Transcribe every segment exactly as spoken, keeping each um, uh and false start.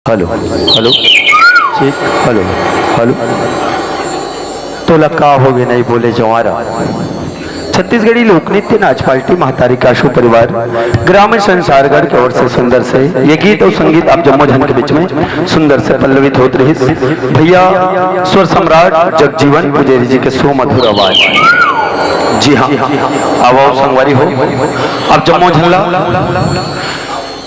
Hello, hello, ठीक, hello, hello. तोला का होगे, नहीं बोले जवारा। छत्तीसगढ़ी लोकनृत्य नाच पार्टी महतारी काशू परिवार ग्राम संसारगढ़ के ओर से सुंदर से ये गीत और संगीत आप जम्मो झन के बीच में सुंदर से पल्लवित होत रहिस। भैया स्वर सम्राट जगजीवन पुजेरी जी के सुमधुर आवाज। जी हाँ, आवो संगवारी हो, आप जम्मो झन ला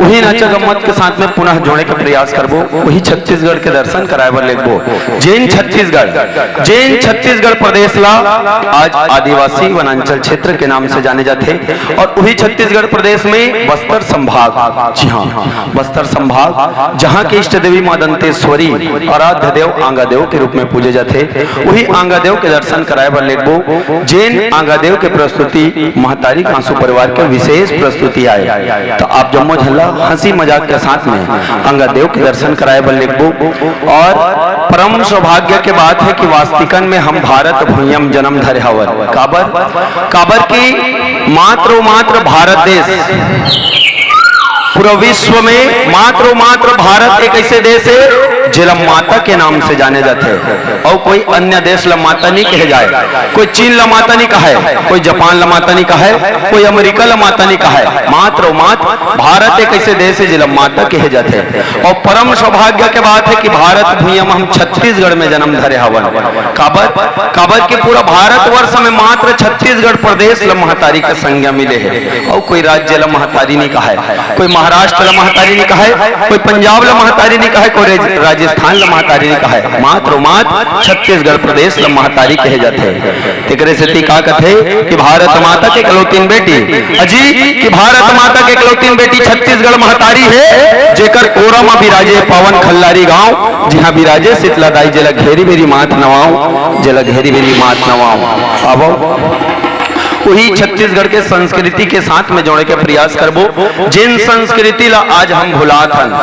उही नाचा गम्मत के साथ में पुनः जोड़े के प्रयास करबो, उही छत्तीसगढ़ के दर्शन कराए बर लेगबो। जेन छत्तीसगढ़, जेन छत्तीसगढ़ प्रदेश ला आज आदिवासी वनांचल क्षेत्र के नाम से जाने जाथे और उही छत्तीसगढ़ प्रदेश में बस्तर संभाग, जी हाँ, बस्तर संभाग, जहाँ के इष्ट देवी माँ दंतेश्वरी आराध्य देव आंगा देव के रूप में पूजे जाथे, उही आंगा देव के दर्शन कराए बर लेगबो। जेन आंगा देव के प्रस्तुति महतारी कांसू परिवार के विशेष प्रस्तुति आए, तो आप जम्मो झन ला हंसी मजाक के साथ में आंगा देव के दर्शन कराए बर लेगबो। और परम सौभाग्य के बात है कि वास्तिकन में हम भारत भुइयम जन्म धरे हवन। काबर, काबर कि मात्र मात्र भारत देश पूरा विश्व में मात्र मात्र भारत एक ऐसे देश है जेला माता के नाम से जाने जाथे। और कोई अन्य देश ला माता नहीं कहे जाए, कोई चीन ला माता नहीं कहे, कोई जापान ला माता नहीं कहे, कोई अमेरिका ला माता नहीं कहे, मात्र मात्र भारत एक ऐसे देश है जेला माता कहे जाथे। और परम सौभाग्य के बात है कि भारत भुइयां में हम छत्तीसगढ़ में जन्म धरे हवन। काबर, काबर कि पूरा भारतवर्ष में मात्र छत्तीसगढ़ प्रदेश ल महतारी के संज्ञा मिले है। और कोई राज्य ल महतारी नहीं कहा है, कोई महाराष्ट्र ल महतारी नहीं कहा है, कोई पंजाब ल महतारी नहीं कहा है, कोई राज-, राजस्थान ल महतारी नहीं कहा है, मात्र मात्र छत्तीसगढ़ प्रदेश ल महतारी कहे जाथे। तेकरे सेती का कथे कि भारत माता के इकलौतीन बेटी, अजी, कि भारत माता के इकलौतीन बेटी छत्तीसगढ़ महतारी है, जेकर कोरा म बिराजे पावन खल्लारी गांव, जिहां बिराजे शीतला दाई, जेला घेरी बेरी माथ नवाऊं, जेला घेरी बेरी माथ नवाऊं। अब उही छत्तीसगढ़ के संस्कृति के साथ में जोड़े के प्रयास करबो, जेन संस्कृति ला आज हम भुलात हन।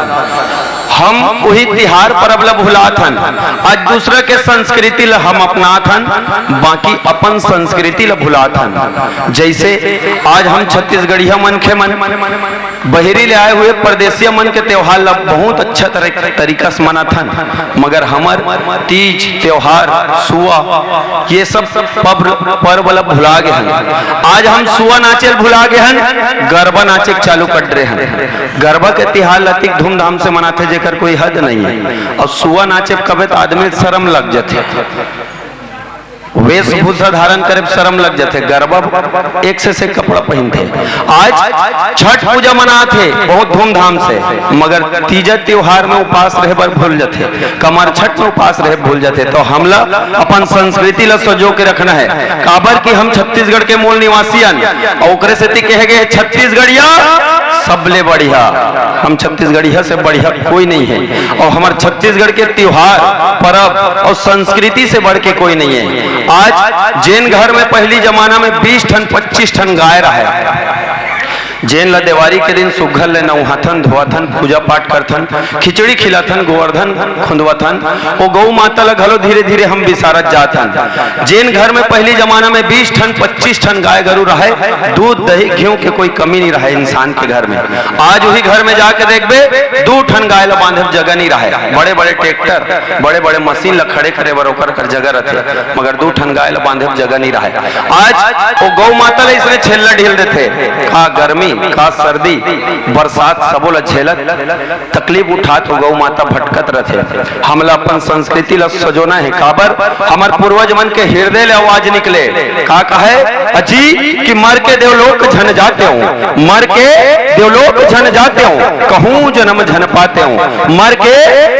हम उही तिहार परब ल भुलात हन, आज दूसरा के संस्कृति ल हम अपनात हन, बाकी अपन संस्कृति ल भुलात हन। जैसे आज हम छत्तीसगढ़िया मनखे मन बहिरी ले आए हुए परदेसिया मन के त्योहार ल बहुत अच्छा तरह, तरीका से मनात हन, मगर हमर तीज त्योहार, सुआ, ये सब पर्व, पर्व ल भुला गे हन। आज हम सुआ नाचे ल भुला गे हन, गरबा नाचे के चालू कर डरे हन। गरबा के तिहार ल अतिक धूमधाम से मनाथे, जेकर कोई हद नहीं है। और सुआ नाचे कबे त आदमी ल शरम लग जथे, वेशभूषा धारण करे शरम लग जथे। गरबा एक से, से कपड़ा पहनथे। आज छठ पूजा मनाथे बहुत धूमधाम से, मगर तीजा त्योहार में उपास रहे बर भूल जथे, कमर छठ में उपास रहे भूल जथे। तो हमला अपन संस्कृति ला सजो के रखना है, काबर कि हम छत्तीसगढ़ के मूल निवासी हन। और ओकरे सेती कहे गए, छत्तीसगढ़िया सबले बढ़िया, हम छत्तीसगढ़िया से बढ़िया कोई नहीं है। और हमार छत्तीसगढ़ के त्योहार, परब और संस्कृति से बढ़ के कोई नहीं है। आज जेन घर में पहली जमाना में बीस ठन, पच्चीस ठन गाय रहे, जेन ला देवारी के दिन सुग्घर ले नउहाथन, धोआथन, पूजा पाठ करथन, खिचड़ी खिलाथन, गोवर्धन खुंदवाथन, वो गौ माता ला घलो धीरे धीरे हम बिसारत जात हन। जेन घर में पहली जमाना में बीस ठन, पच्चीस ठन गाय गरु रहे, दूध, दही, घी के कोई कमी नहीं रहे इंसान के घर में। आज वही घर में जाके देखबे, दू ठन गाय ला बांधे जगह नहीं रहे। बड़े बड़े ट्रैक्टर, बड़े बड़े मशीन ला खड़े करे बर ओकर कर जगह रथे, मगर दू ठन गाय ला बांधे जगह नहीं रहे। आज वो गौ माता ला इसने छेल्ला ढील देथे। का गर्मी, का सर्दी, बरसात, सबो ला झेलत तकलीफ उठात वो गौ माता भटकत रथे। हमला अपन संस्कृति ला सजोना है। काबर? हमर पूर्वज मन के हृदय ले आवाज निकले। का कहे? अजी कि मर के देवलोक झन जाते हो, मर के देवलोक झन जाते हो, कहूँ जन्म झन पाते हो, मर के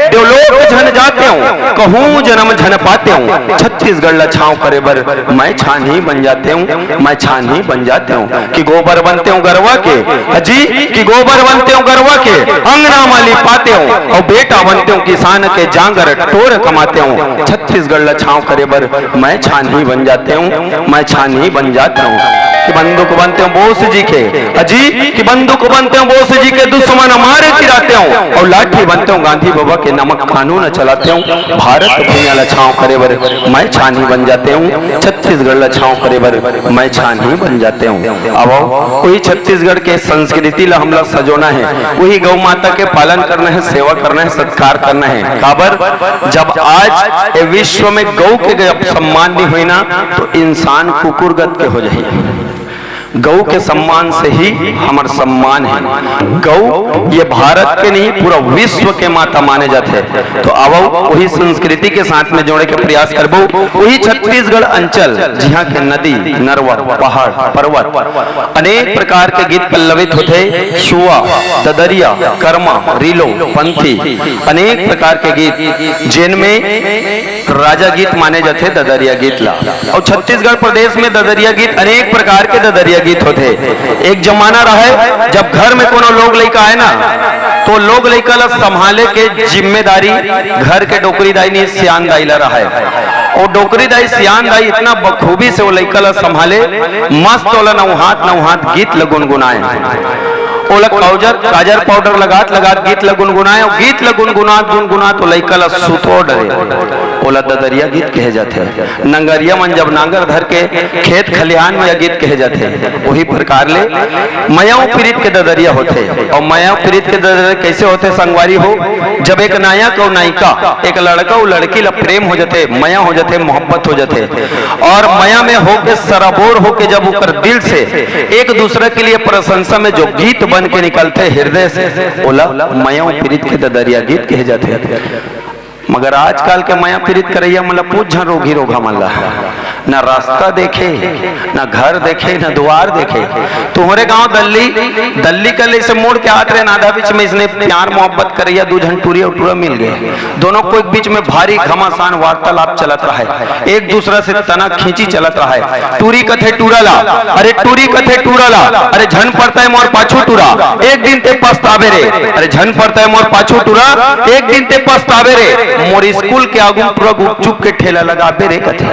देवलोक झन जाते हो, कहूँ जन्म झन पाते हो। छत्तीसगढ़ ला छांव करे बर मैं छानही बन जाते हूँ, मैं छानही बन जाते हूँ। कि गोबर बनते हो गरवा के, अजी कि गोबर बनते हो गरवा के, अंगना माली पाते हो, और बेटा बनते हो किसान के, जांगर टोर कमाते हो। छत्तीसगढ़ ला छांव करे बर मैं छानही बन जाते हूँ, मैं छानही बन जाते हूँ। कि बंदूक बनते हो बोस जी के, अजी कि बंदूक बनते हो बोस जी के, दुश्मन मारे गिराते हो, और लाठी बनते हो गांधी बाबा के, नमक कानून चलाते हो। भारत भुइयां ला छांव करे बर मैं छानही बन जाते हूँ, छत्तीसगढ़ ला छांव करे बर मैं छानही बन जाते हूँ। अब वही छत्तीसगढ़ छत्तीसगढ़ के संस्कृति ला हमला सजोना हे, वही गौ माता के पालन करना हे, सेवा करना हे, सत्कार करना हे। काबर, जब आज ए विश्व में गौ के जब सम्मान नहीं होई ना, तो इंसान कुकुरगत के हो जाही। गौ के सम्मान से ही हमर सम्मान हे। गौ ये भारत के नहीं, पूरा विश्व के माता माने जाथे। तो आवो, वही संस्कृति के साथ में जोड़े के प्रयास करबो। वही छत्तीसगढ़ अंचल, जिहाँ के नदी, नरवा, पहाड़, पर्वत, अनेक प्रकार के गीत पल्लवित होथे। सुआ, ददरिया, करमा, रीलो, पंथी, अनेक प्रकार के गीत, जेन में राजा गीत माने जाथे ददरिया गीत ला। अउ छत्तीसगढ़ प्रदेश में ददरिया गीत, अनेक प्रकार के ददरिया गीत होथे। एक जमाना रहे, जब घर में कोनो लोग लइका आए ना, तो लोग लइका ला संभाले के जिम्मेदारी घर के डोकरी दाई नहीं, सियान दाई ला रहे। वो डोकरी दाई, सियान दाई इतना बखूबी से वो लइका ला संभाले, मस्त ओला नौहात नौहात गीत ला गुनगुनाए। ओला काजर, काजर पाउडर लगात लगात गीत ला गुनगुनाए, अउ गीत ला गुनगुनात गुनगुनात ओ लइका ला सुतो डरे। ओला ददरिया गीत कहे जाथे। नंगरिया मन जब नांगर धर के खेत खलिहान में, गीत कहे जाथे। वही प्रकार ले मया पीरित के ददरिया होथे। अउ मया पीरित के ददरिया कैसे होथे संगवारी हो? जब एक नायक अउ नायिका, एक लड़का अउ लड़की ला प्रेम हो जाथे, मया हो जाथे, मोहब्बत हो जाथे, और मया में होके सराबोर होके जब ओकर दिल से एक दूसरे के लिए प्रशंसा में जो गीत बन के निकलथे हृदय से, ओला मया पीरित के ददरिया गीत कहे जाथे। मगर आजकल के मया पीरित करइया मन ला पूछ झन रोगी रोगा मन ला, ना रास्ता देखे, ना घर देखे, ना दुआर देखे। तुम्हरे गांव दल्ली, दल्ली कले से मोड़ के आत रहे, आधा बीच में इसने प्यार मोहब्बत करइया दू झन टूरी अउ टूरा मिल गए। दोनों को एक बीच में भारी घमासान वार्तालाप चलत रहा है, एक दूसरा से तना खींची चलत रहा है। टूरी कथे टूरा ला, अरे टूरी कथे टूरा ला, अरे झन पड़ता है मोर पाछू टूरा, एक दिन ते पछताबे रे, अरे झन पड़ता है मोर पाछू टूरा, एक दिन ते पछताबे रे, मोर स्कूल के आगू टूरा गुपचुप के ठेला लगाबे रे कथे।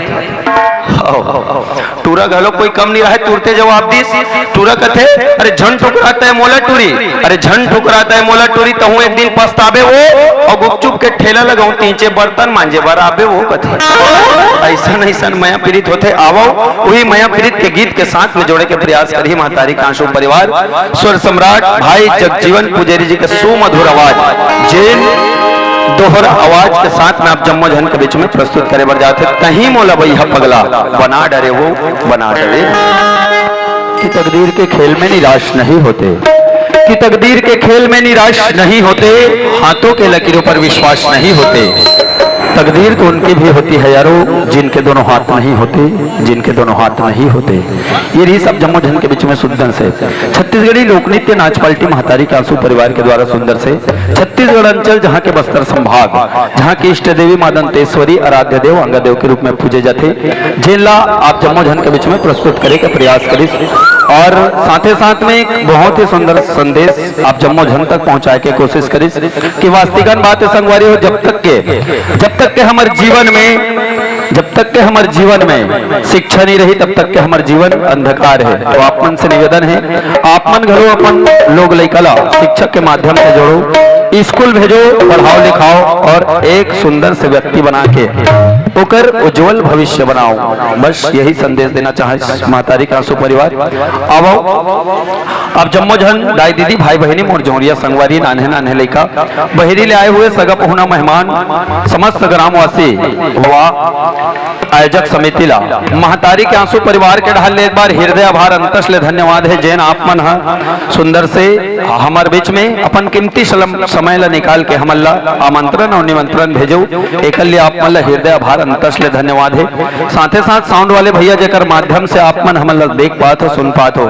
टूरा घलो कोई कम नहीं रहे, तुरते जवाब दिस। टूरा कथे, अरे झन ठुकराता है मोला टूरी, अरे झन ठुकराता है मोला टूरी, तहूं एक दिन पछताबे वो, अउ गुपचुप के ठेला लगाऊं, तींचे बर्तन मांजे बर आबे वो कथे। ऐसन ऐसन मया पीरित होथे। आवो, वही मया पीरित के गीत के साथ में जोड़े के प्रयास करही महतारी कांसू परिवार, स्वर सम्राट भाई जगजीवन पुजेरी जी के सुमधुर आवाज, जेन दोहरा आवाज के साथ में आप जम्मो झन के बीच में प्रस्तुत करे बर जाथे। तहीं मोला बइहा पगला बना डरे वो, बना डरे। कि तकदीर के खेल में निराश नहीं होते, कि तकदीर के खेल में निराश नहीं होते, हाथों के लकीरों पर विश्वास नहीं होते। तकदीर तो उनकी भी होती है यारो, जिनके दोनों हाथ नहीं होते, जिनके दोनों हाथ नहीं होते। ये रही सब जम्मो झन के बीच में सुंदर से छत्तीसगढ़ी लोकनृत्य नाच पार्टी महतारी के आंसू परिवार के द्वारा सुंदर से छत्तीसगढ़ अंचल, जहाँ के बस्तर संभाग, जहाँ के इष्ट देवी माँ दंतेश्वरी आराध्य देव अंगा देव के रूप में पूजे जाथे, जेन ला आप जम्मो झन के बीच में प्रस्तुत करे के प्रयास करिस और साथे साथ में एक बहुत ही सुंदर संदेश आप जम्मो झन तक पहुँचाए के कोशिश करिस कि वास्तविकन बात है संगवारी हो, जब तक के, जब तक के हमर जीवन में, जब तक के हमर जीवन में शिक्षा नहीं रही, तब तक के हमर जीवन अंधकार है। तो आप मन से निवेदन है, आप मन घलो अपन लोग लइका ला शिक्षक के माध्यम से जोड़ो, स्कूल भेजो, पढ़ाओ लिखाओ और एक सुंदर से व्यक्ति बना के ओकर उज्जवल भविष्य बनाओ। बस यही संदेश देना चाहे महतारी कांसू परिवार। आवो, आप जम्मो झन दाई दीदी, भाई बहिनी, मोर जौरिया संगवारी, नान्हे नान्हे लइका, बहिरी ले आए हुए सगा पहुना मेहमान, समस्त ग्रामवासी व आयोजक समिति ला, महतारी के आंसू परिवार के डहार ले एक बार हृदय आभार अंतस ले धन्यवाद है, जेन आप मन ह सुंदर से हमर बीच में अपन कीमती सलम-, समय ला निकाल के हमन ला आमंत्रण और निमंत्रण भेजो, एकर लिए आप मन ला हृदय आभार अंतस ले धन्यवाद है। साथे साथ साउंड वाले भैया जेकर माध्यम से आप मन हमन ला देख पात हो, सुन पात हो,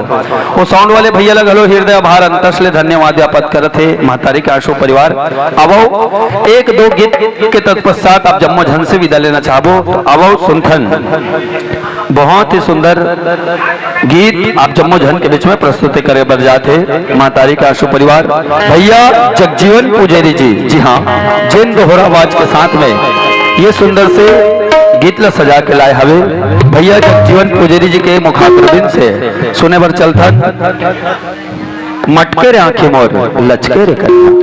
वो साउंड वाले भैया ला घलो हृदय आभार अंतस ले धन्यवाद ज्ञापित करत हे महतारी के आंसू परिवार। आवो, एक दो गीत के तत्पश्चात आप जम्मो झन से विदा लेना चाहबो। आवो सुनथन, बहुत ही सुंदर गीत आप जम्मो झन के बीच में प्रस्तुति करे बर जात हे महतारी के आंसू परिवार। भैया जगजीवन पुजेरी जी, जी हाँ, जेन दोहरा आवाज के साथ में ये सुंदर से गीत ला सजा के लाए हवे, भैया जगजीवन पुजेरी जी के मुखारबिंद से सुने बर चलथन। मटके रे आंखी मोर, लचके रे करिया।